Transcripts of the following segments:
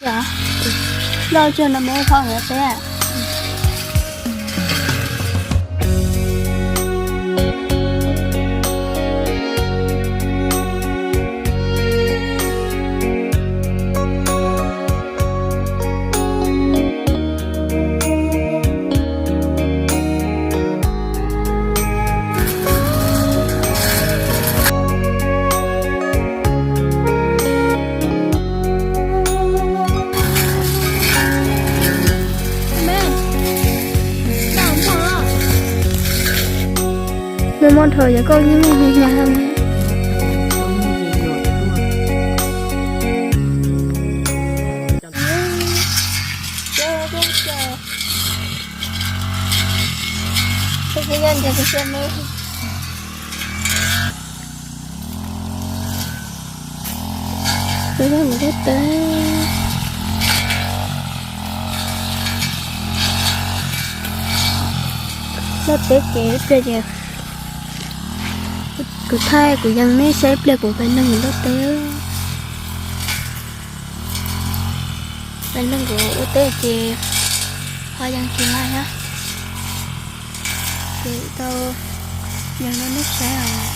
Yog, loj tsuag no me phob nkawd teb. Muaj mob dhau yog koj yeej mus hnyav hnyav. Tus yog mus lub teb, lub teb ces ib pliag ces kuv thaij kuv yees nej saib ib pliag kuv pais neeg kuv lub teb. Pais neeg kuv lub teb ces ho yees tsis laij na. Ces tau yees rau nej saib os.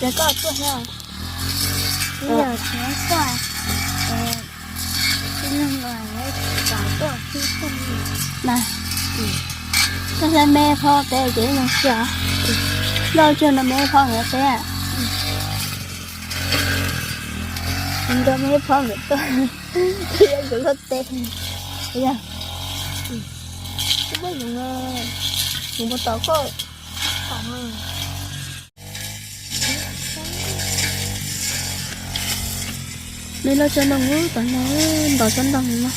Ces koj tuaj thiab. Ib yam tsis muaj tuaj, ib leeg los kom tuaj xwb tuaj li na. Koj saib me phob teb ces yeej tsis, loj tsuag no me phob nkawd teb. Nrog me phob nkawd tuaj, thiab kuv lub teb. Yog, kuv muab, kuv mus tom koj tom. Me loj tsuag ntoo ub tom no, ntos tsob ntoo no.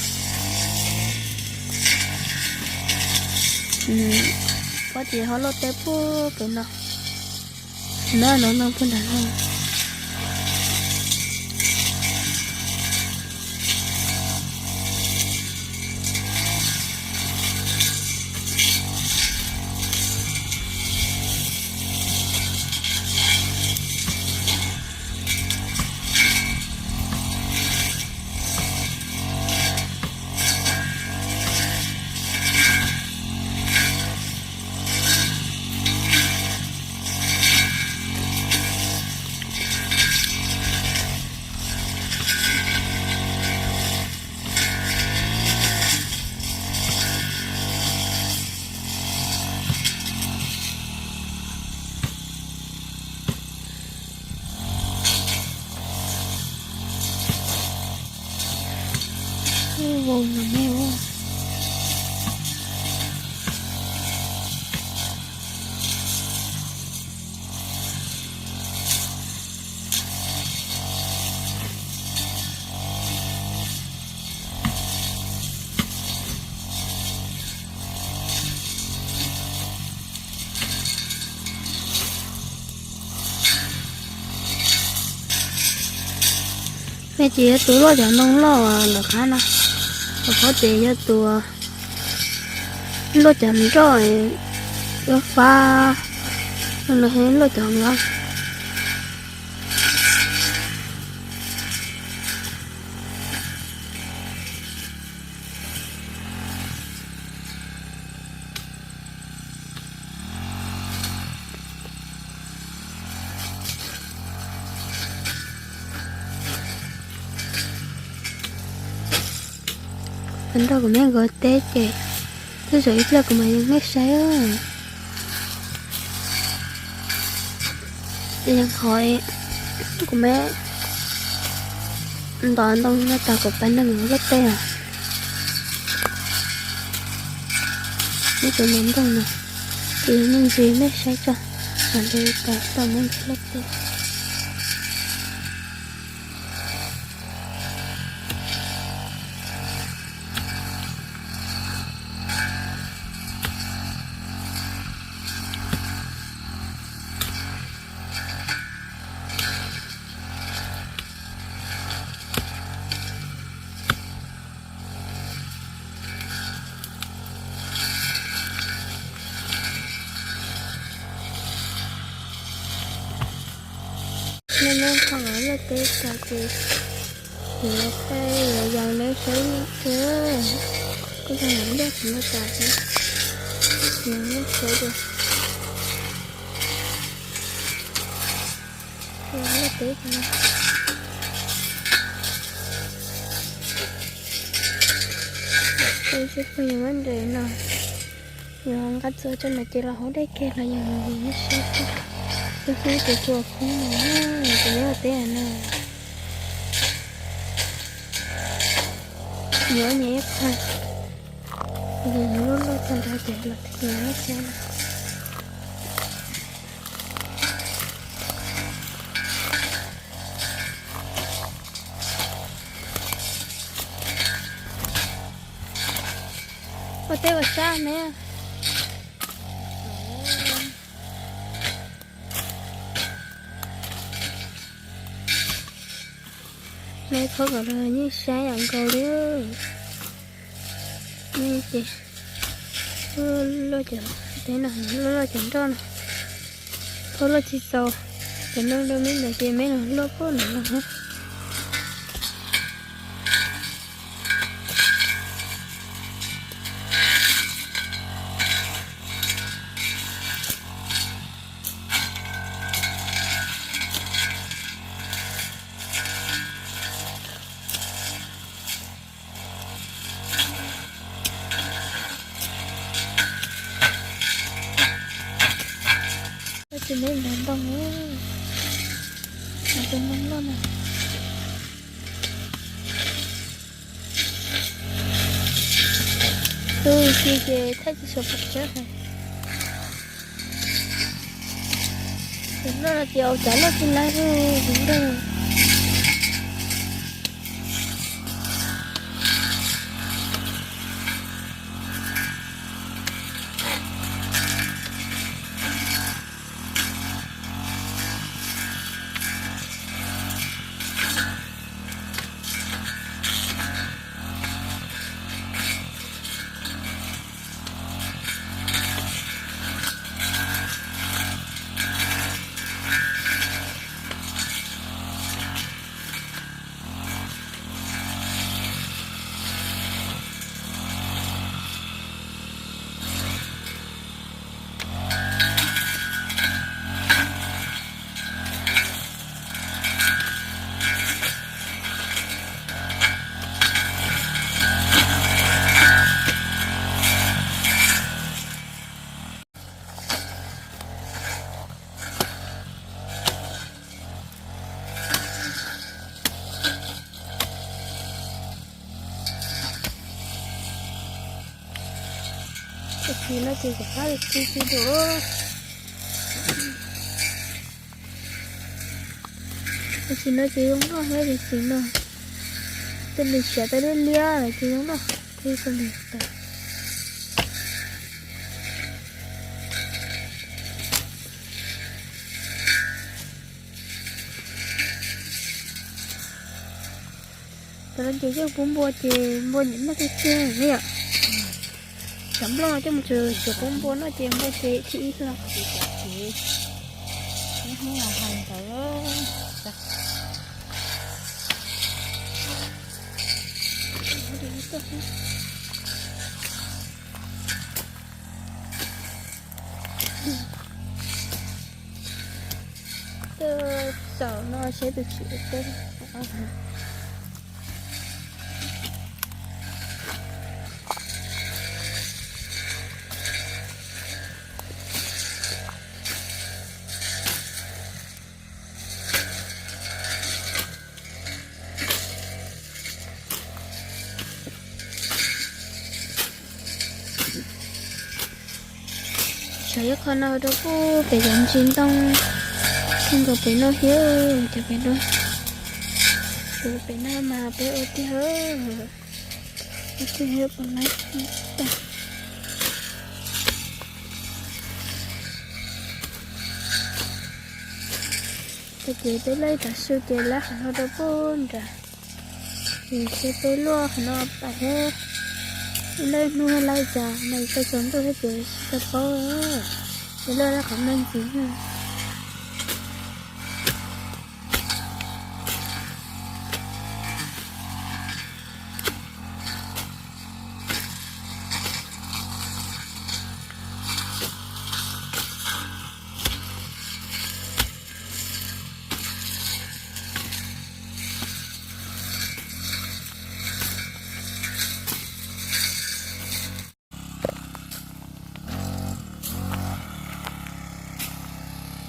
Pob ces ho loj teb puag pem no. No no no puag nram no. Vau no me ua. Me ces yog tus loj cov ntoo loj lawm qab no, tom qab ces yog tus loj cov nroj, loj fab, loj cov nqab. Nrog kuv me nkawd teb ces, tej zaum ib pliag kuv mam yees nej saib. Ces yees qhov kuv me ntos ntoo no tas kuv pais neeg lub teb os. Neb cov ntos ntoo no, ces yeej ntsis nej saib tso, mam li pais tau muab ntsis lub teb. Teb tas ces yuav thaij yuav yos neb saib kawg. Kuj tau lam liaj qhov no tas xwb, yog neb saib tias loj teb no. Ib tsoom phooj ywg, muab nres no, yog nqa txuas tso no ces los haus dej kiag los yog nws saib xwb. Tus hlub tus tsuas khoob no, tus nyob teb no, yuav nyiam ib qho, yog nws loj loj tag nrho ces los thiaj nyiam ib qho. Ua teb ua sab ne. Neb phob kom los yeej sab yam nkaus li. Nej ces loj cov teb no, loj loj cov nroj no, phob luaj tsis txaus, cov nroj nroj me ntawd ces me los luaj phob no no. Tus me ntawd ntoo, tus ntoo loj na. Tus si ces thaij tsis sawv pom sab heev. Tus loj no ces ua cas loj tsis laj tus ntoo. Tus txiv no ces rov qab txi txi dua. Tus txiv no ces zoo nkauj heev tus txiv no. Tej lus siav tau liab liab lawm ces zoo nkauj heev tus txiv. Cov no ces coj pub npua ces npua nyiam noj tiag tiag li yom. Cov nplooj no coj mus tsuav pub npua noj ces npua ces thib ib los. Tuaj xaum no seb tus txiv ua teb. Saum ib qho no rau puag pem cov ntsis ntoo, kheej nkaus pem no thiab, cov pem no, tus pem no mas peb ua tiag, ua tiag pom lawm tag. Ces peb laij tav su ces laij qhov no rau puag nrad. Ces peb luaj qhov no pais thiab, ib lub hnub laij cas no txog tsaus ntuj thiab ces tsis tau paub. Ces luaj laij qhov no ntxiv na.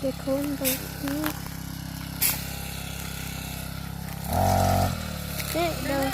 Ces khau ntau xwb. Teb dau.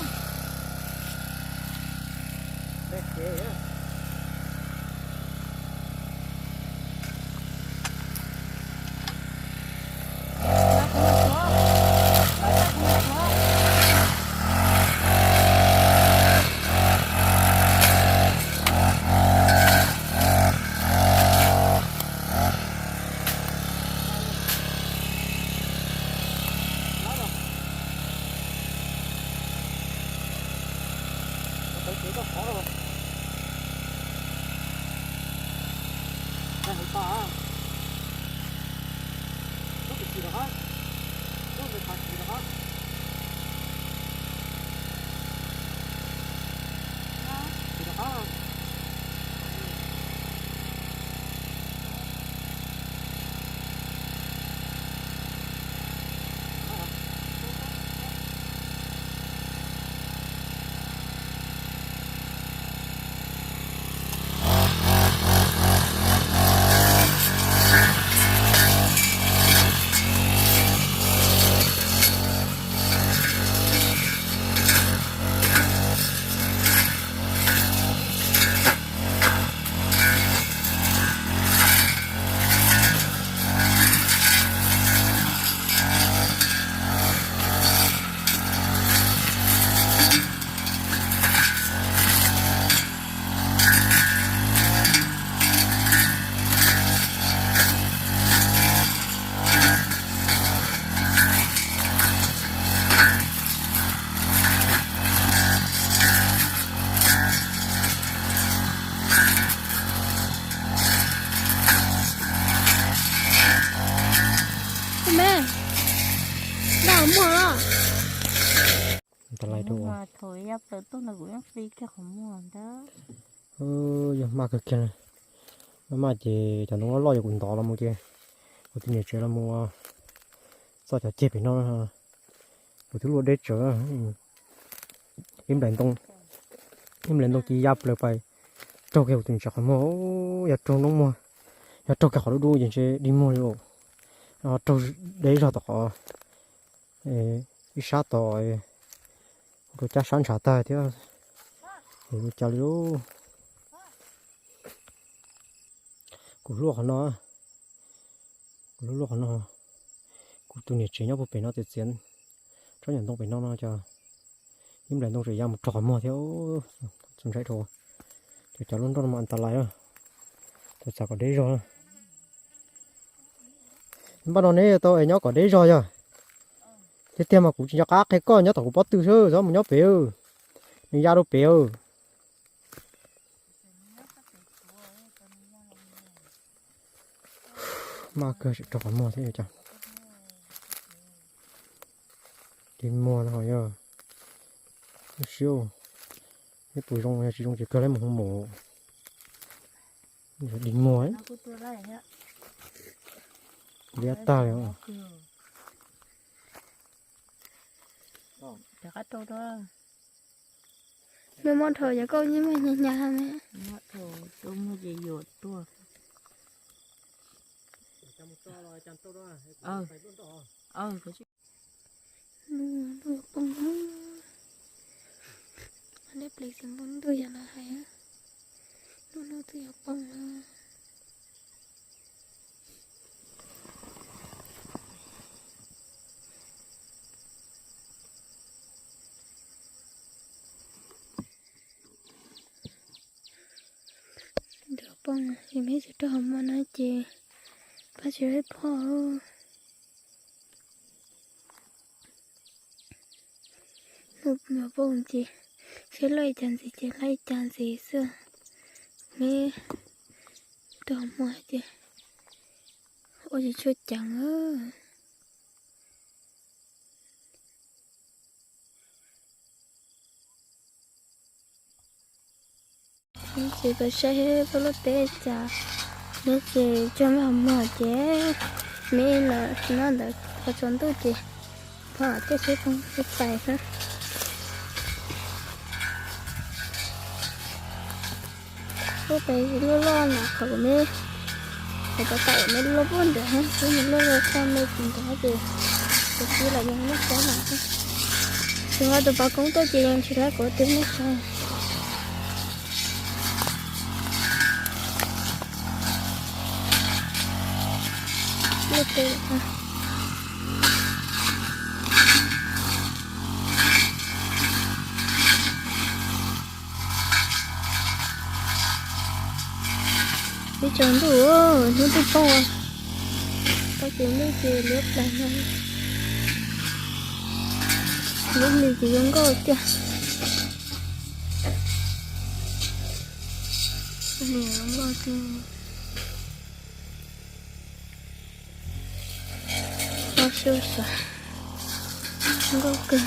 Me, dab muag los? Thaum yaj plaws tuaj no kuv yeej fi kiag qhov muag ntag. Yog maj kawg kiag. Maj maj ces cov ntoo loj loj yog kuv ntov los mus ces kuv tus niam tsev los mus txoj cov ceg pem no, kuv twb luaj deb tsawv. Ib nplaim ntoo, ib nplaim ntoo ci ya plaws pais raug kiag kuv tus niam tsev qhov muag. Yog raug hnub muag, yog raug kiag qhov dub dub ces ntshe dig muag li. Raug deb zog tom qhov ib sab tod, rau cab sab ntshav tag thiab. Ua cas li lub, kuv luaj qhov no, kuv luaj luaj qhov no, kuv tus niam tsev nyob puag pem no txiav txiav tsob nyuam ntoo pem no no ces ib nplaim ntoo tseem ya mus raug qhov muag thiab. Txaus ntshai dhau. Cov, cov lub nroj no mas antalais, txav kom deb zog. Npaj no neb tau es nyob kom deb zog yog. Tiag tiag mas kuv tsis nco qab qhia koj nyob tom kuv pob tw xwb, txhob mus nyob pem, nws ya rau pem. Maj kawg tseem raug qhov muag thiab cas. Dig muag no ho yog, siab, neb puas zoo, yog tsis zoo ces kawg li mus hu mus. Dig muag, liab tag li. Nws muaj dhau yog koj yeej muaj nyag nyag me. Nws poob, dej ple xeem npoo ntuj yog lawv hais, lub hnub twb yuav poob na. Nrog poob, es meb tsis rau hauv mos no ces pab tsis ib phoj. Mus poob ces seb loj cas ntxiv ces loj cas ntxiv xwb. Meb rau hauv mos ces ua tsis tshua ceev. Ces pab saib pab lub teb cas, neb ces tso meb hauv mos ces meb los nyob ntawd qhov tsaus ntuj ces pab tej seb poob tej tais xwb. Lub pem loj loj na qhov kuv meb Kuv tab tom me loj puag nrad, twb me loj loj txog me tsis nrad ces kuv tsis los yog nej saib lawm. Tsis nqa tus pas koob tuaj ces yeej tsis laib kuv twb nej saib. Lub twg? Ib tsaus ntuj, hnub twb poob, tau ces ntuj ces liab plas no. Lub hlis ces zoo nkauj tiag. Lub hlis zoo nkauj tiag. Loj siab sav, nkauj kawg.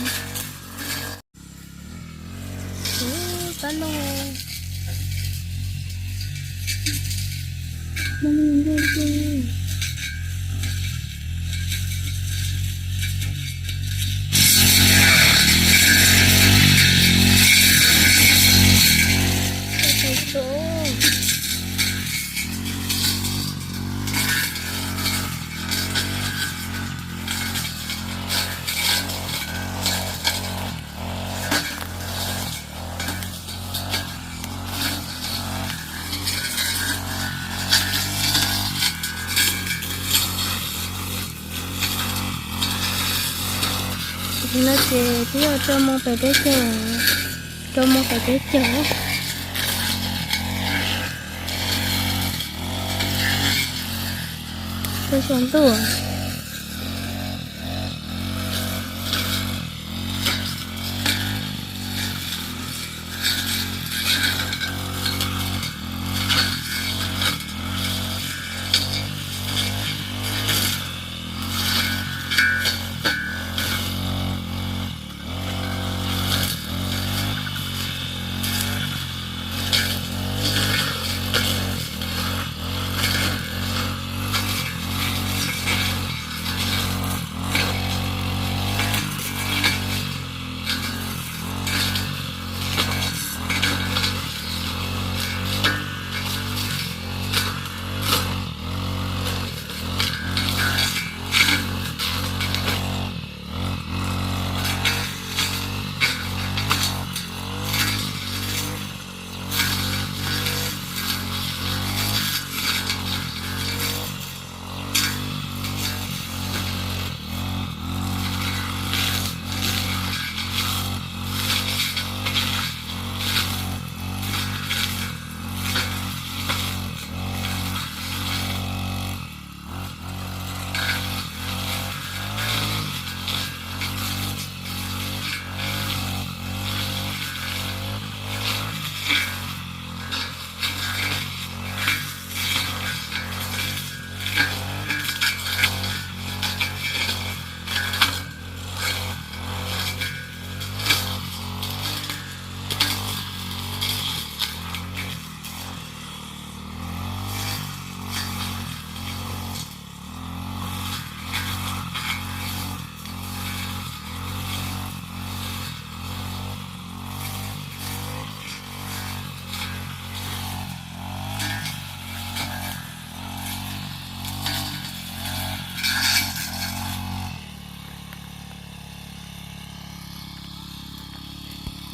Ub, pab no. Nim no ces twb yog rau mus pem teb chaws, rau mus pem teb chaws. Twb tsaus ntuj.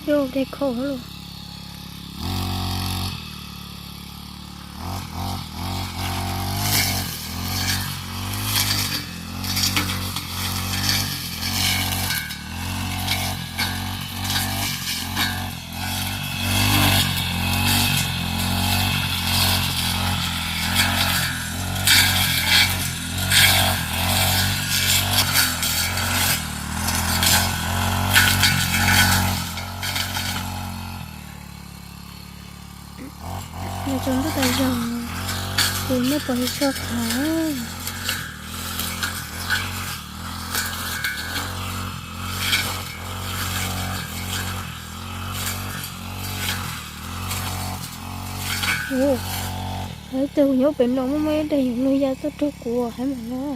Yog dej khov lawm. Nws tsaus ntuj tas zog, ces nej pom li tso qhov. Ua, ib tug nyob pem no muaj muaj ib daim yam lug ya tuaj rau kuv hais mas no.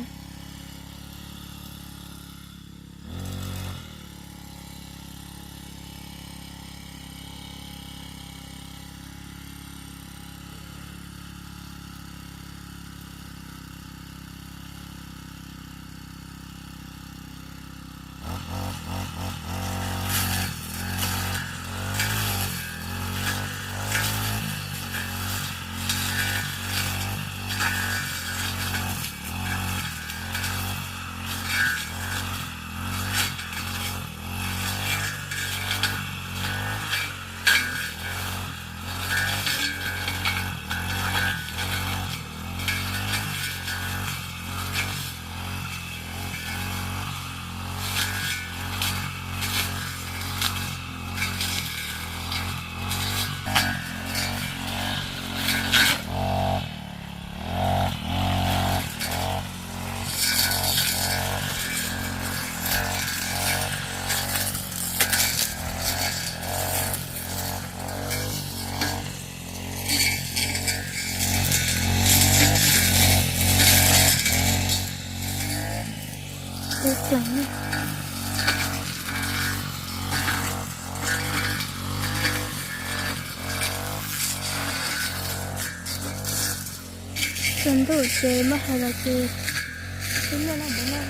Pleev. Tsaus ntuj ces muab hais los ces tib noj no npawg noj na.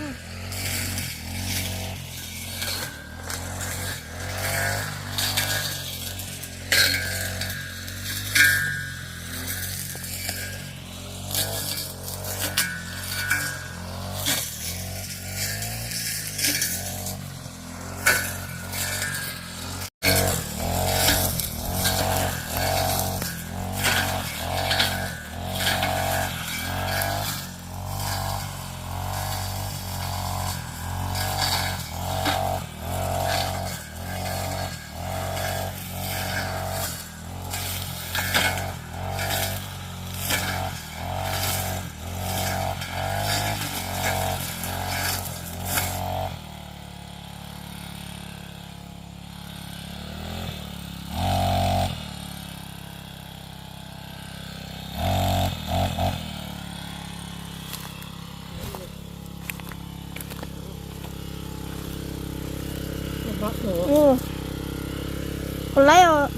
Ua laib os.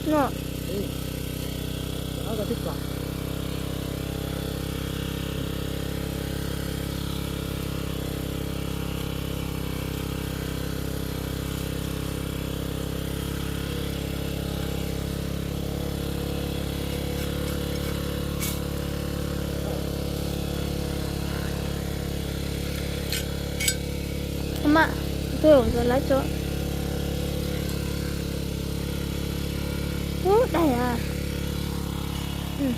No. Mas, twb ua laib tso. Ub, dai a. Ib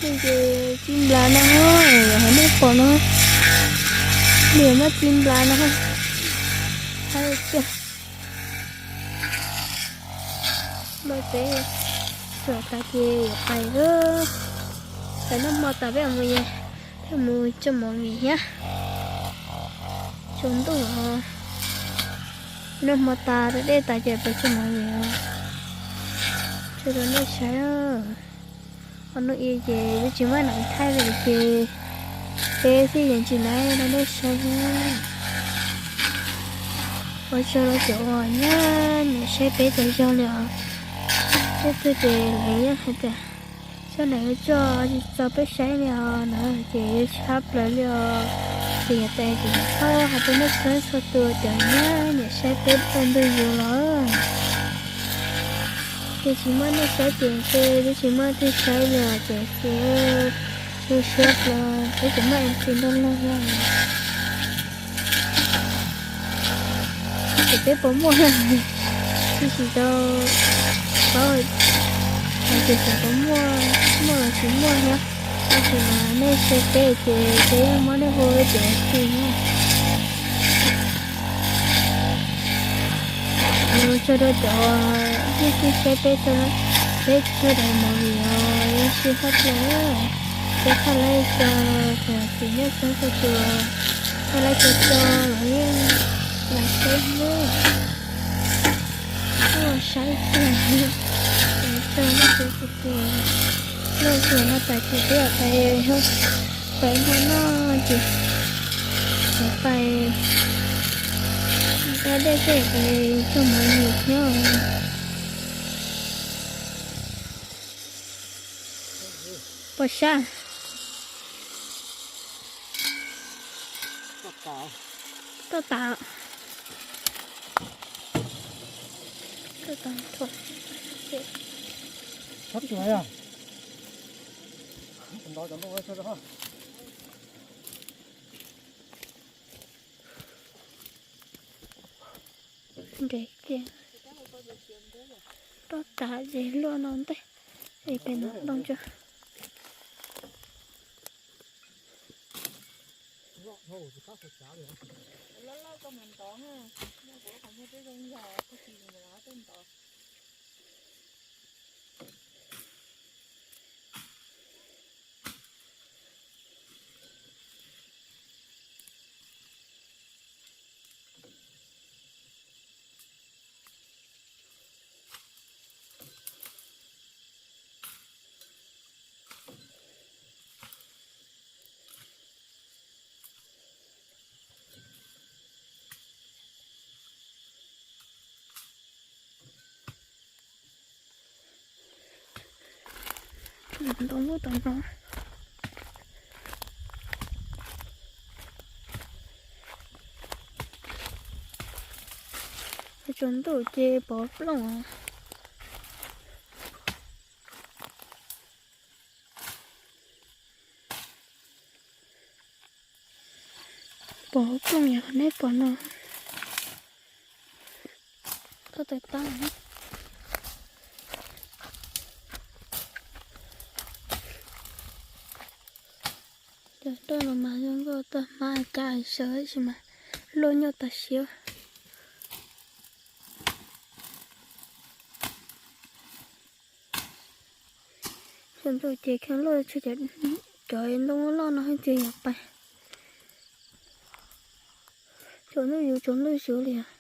hnub ces txij nplas no, yog hais nej pom no, nws muab txij nplas no. Hais tias npaj peb tsuam tas ces yuav pais, pais noj hmo tas peb mus, peb mus tso movie thiab. Tsaus ntuj os, noj hmo tas dej tas ces pais tso movie os. Tso rau nej saib. Qhov no i ces yuav tsis muaj nam thaij li ces peb thiaj yeej tsis naiv rau nej saib thiab. Ua tsaug rau cov uas nyiam saib peb cov zoo li os. Tej tug ces lawv yeej hais tias txog nam yuav tso tsis txaus peb saib li os na, ces yuav tsis hab plaws li os. Ces yog tes ces txhob hais rau nej txhua txhua tus cov nyiam saib peb tau ntuj yus los. Ces tsis muaj nej saib ces ntshe twb tsis muaj twg saib li os ces ces tu siab plaws peb tsis muaj M C nrog luag thiab. Ces peb puas muaj, tsis tau paub hais tias xyov puas muaj, muaj los tsis muaj thiab. Tab sis mas nej saib peb ces peb yeej muab nej hu tias M C na. Ua tsaug rau cov uas yeej saib peb txhua, peb txhua daim movie os, yeej sib hab plaws. Peb thaj laib tso, cov txiv neej txhua txhua tus thaj laib tso tso los yeej los saib nawb. Ua saib tiag, ua tsaug nej txhua tus. Loj tsuas no tas ces peb pais, pais hmo noj ces pais da dej seb pais txog movie thiab. Pom sab, Tuaj tas, tuaj tas. Nres kiag, roj tas ces luaj no ntej, es pem no ntoo tso. Ntoo muab tom no. Tsaus ntuj ces pov plooj. Pov plooj yog neb pom no. Koj tais tab. Cov roj no mas zoo nkauj tag, hmab cas sawv tab sis mas luaj nyuaj tas siab. Tsaus ntuj ces kheev luaj, cov ntoo loj no ces yuav pais. Tsaus ntuj zus, tsaus ntuj zus li os.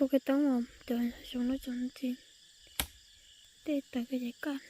Pub kev toob, cov xyoo no tseem ntxim, tej tawg kev ces kaj.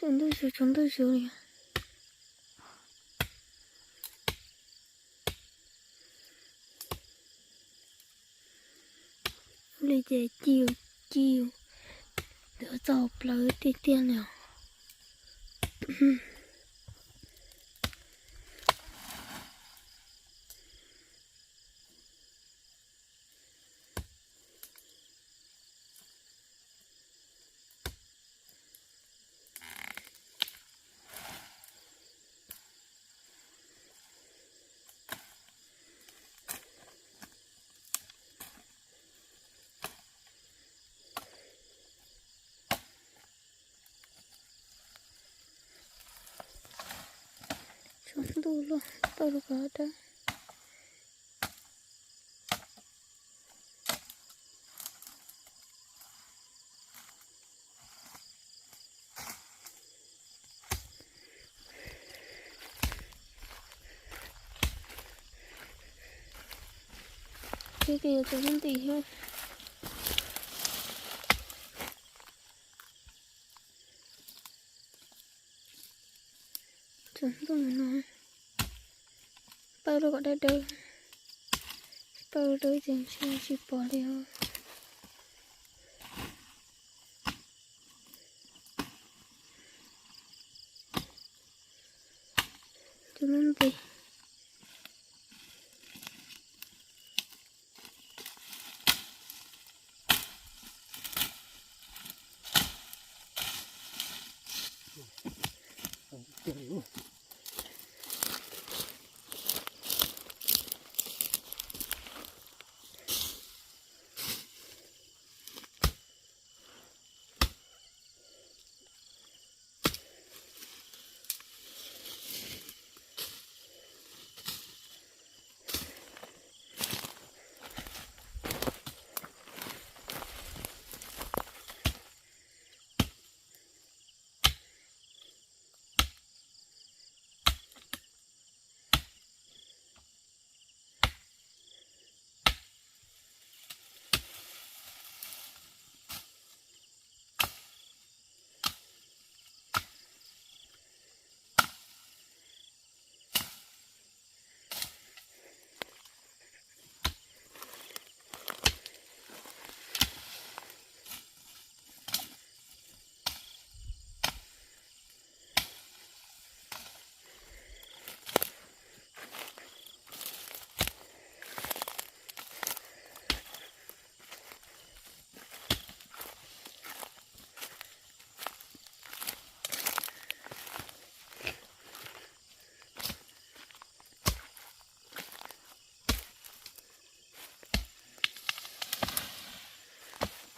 Tsaus ntuj zus, tsaus ntuj zus li. Ua li ces ciu ciu, tuav txog plawv tiag tiag li os. Tsaus ntuj luaj tau lub qhov dawb. Twb tias yuav tsaus lub nti thiab. Tsaus ntuj no, paw lub kom dawb dawb, paw dawb ces ntshe tsis pom li os. Tsaus lub nti.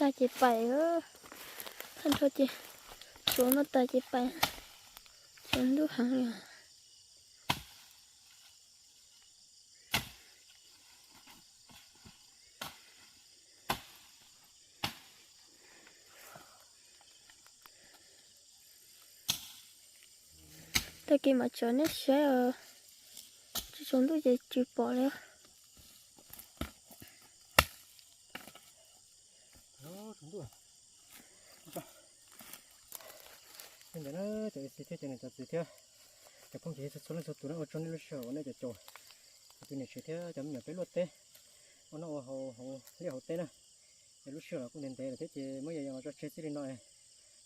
Tag ces pais, thaj nrho ces tsuav no tas ces pais, tsaus ntuj heev li. Tag kis mam tso nej saib os, tsis tsaus ntuj ces tsis pom li. Li ntawd na, cov ua si thiab cov niam cov txiv thiab cov phooj ywg txhua leej txhua tus na, ua tsaug nej lub sij hawm uas nej cov caum kuv tus niam tsev thiab cov me nyuam peb luaj teb ua noj ua haus hauv liaj hauv teb na. Es lub sij hawm los kuj ntev ntev lawm thiab ces muab yos yos los tso tseg txij li no,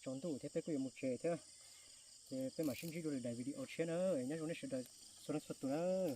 tsaus ntuj thiab peb kuj yuav mus tsev thiab. Ces peb mam sib ntsib dua lwm daim video tshiab na, nyob zoo nej sawv daws txhua leej txhua tus na.